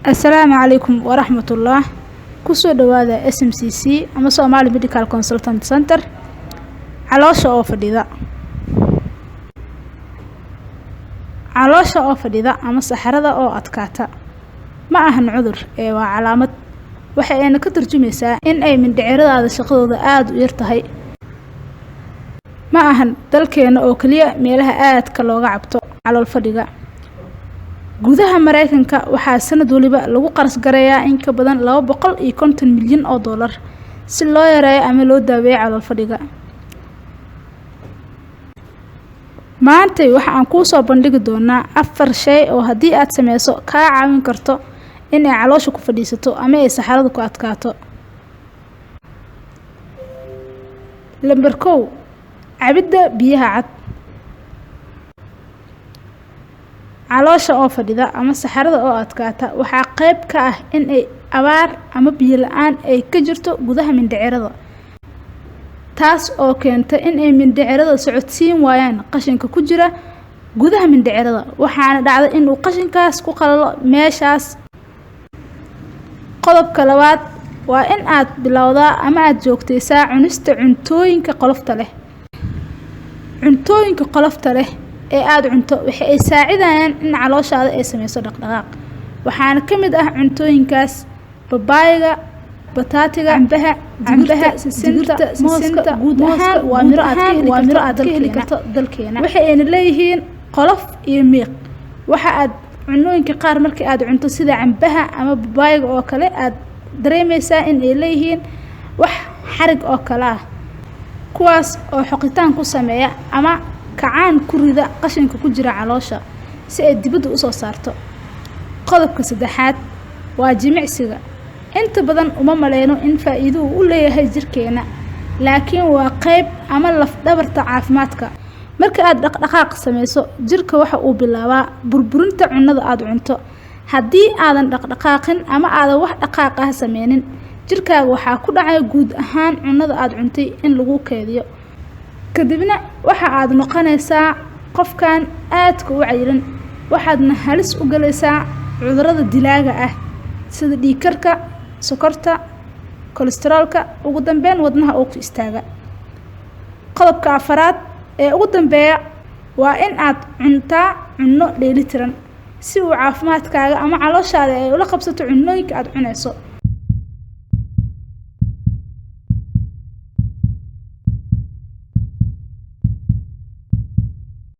Assalaamu calaykum waraxmatullah. Kusoo dhawaada SMCC ama Somali Medical Consultant Center. Caloosha oo fadhida, caloosha oo fadhida ama saxarada oo adkaata ma ahan cudur ee waa calaamad. Waxa ayna ka turjumaysaa in ay mindhiciradaada shaqadooda aada u yar tahay. Ma ahan dalkeena oo keliya meelaha aadka looga cabto calool fadhiga. Gudaha Mareykanka waxaa sanad waliba lagu qaras gareeyaa in ka badan 250 milyan oo dollar si loo yareeyo ama loo daaweeyo calool fadhiga. Maantay waxa aan kuu soo bandhigi doonaa afar shay oo haddii aad sameyso kaa caawin karto in ay caloosha ku fadhiisato ama ay saxaradu ku adkaato. Lambar 1, cabidda biyaha cad. Caloosha oo fadhida ama saxarada oo adkaata waxaa qayb ka ah in ay abaar ama biyo la-aan ay ka jirto gudaha mindhicirada, taas oo keenta in ay mindhicirada socodsiin waayaan qashinka ku jira gudaha mindhicirada, waxaana dhacda in uu qashinkaas ku qalalo meeshaas. Qodobka labaad waa in aad bilowdaa ama aad joogtaysaa cunista cuntooyinka qolofta leh. Cuntooyinka qolofta leh ee aada cunto waxa ay saacidayaan in calooshaada ay sameyso dhaqdhaqaaq. Waxaana ka mid ah cuntooyinkaas babaayiga, bataatiga, cambaha, cambaha, sisinta, mooska. Guud ahaan waa miro aad ka heli, waa miro aad ka heli karto dalkeena. Waxa ayna leeyihiin qolof iyo miiq. Waxa aad cunooyinka qaar markii aad cunto sida cambaha ama babaayiga oo kale aad dareemeysaa in ay leeyihiin wax xarig oo kale ah, kuwaas oo xoqitaan ku sameeya ama kacaan ku rida qashinka ku jira caloosha si ay dibadda usoo saarto. Qodobka saddexaad waa jimicsiga. Inta badan uma maleyno in faa'iido uu u leeyahay jirkeena, laakiin waa qayb ama laf dhabarta caafimaadka. Marka aad dhaqdhaqaaq sameyso, jirka waxa uu bilaabaa burburinta cunnada aada cunto. Haddii aadan dhaqdhaqaaqin ama aadan wax dhaqaaq ah sameynin, jirkaaga waxaa ku dhacaya guud ahaan cunnada aada cuntay in lagu keediyo, kadibna waxa aad noqonaysaa qofkan aadka u cayilan, waxaadna halis u galaysaa cudurada dilaaga ah sida dhiigkarka, sokorta, kolestaroolka, ugu dambeyn wadnaha oo ku istaaga. Qodobka afaraad ee ugu dambeeya waa in aad cuntaa cunno dheelitiran si uu caafimaadkaaga ama calooshaada ay ula qabsato cunooyinka aada cunayso.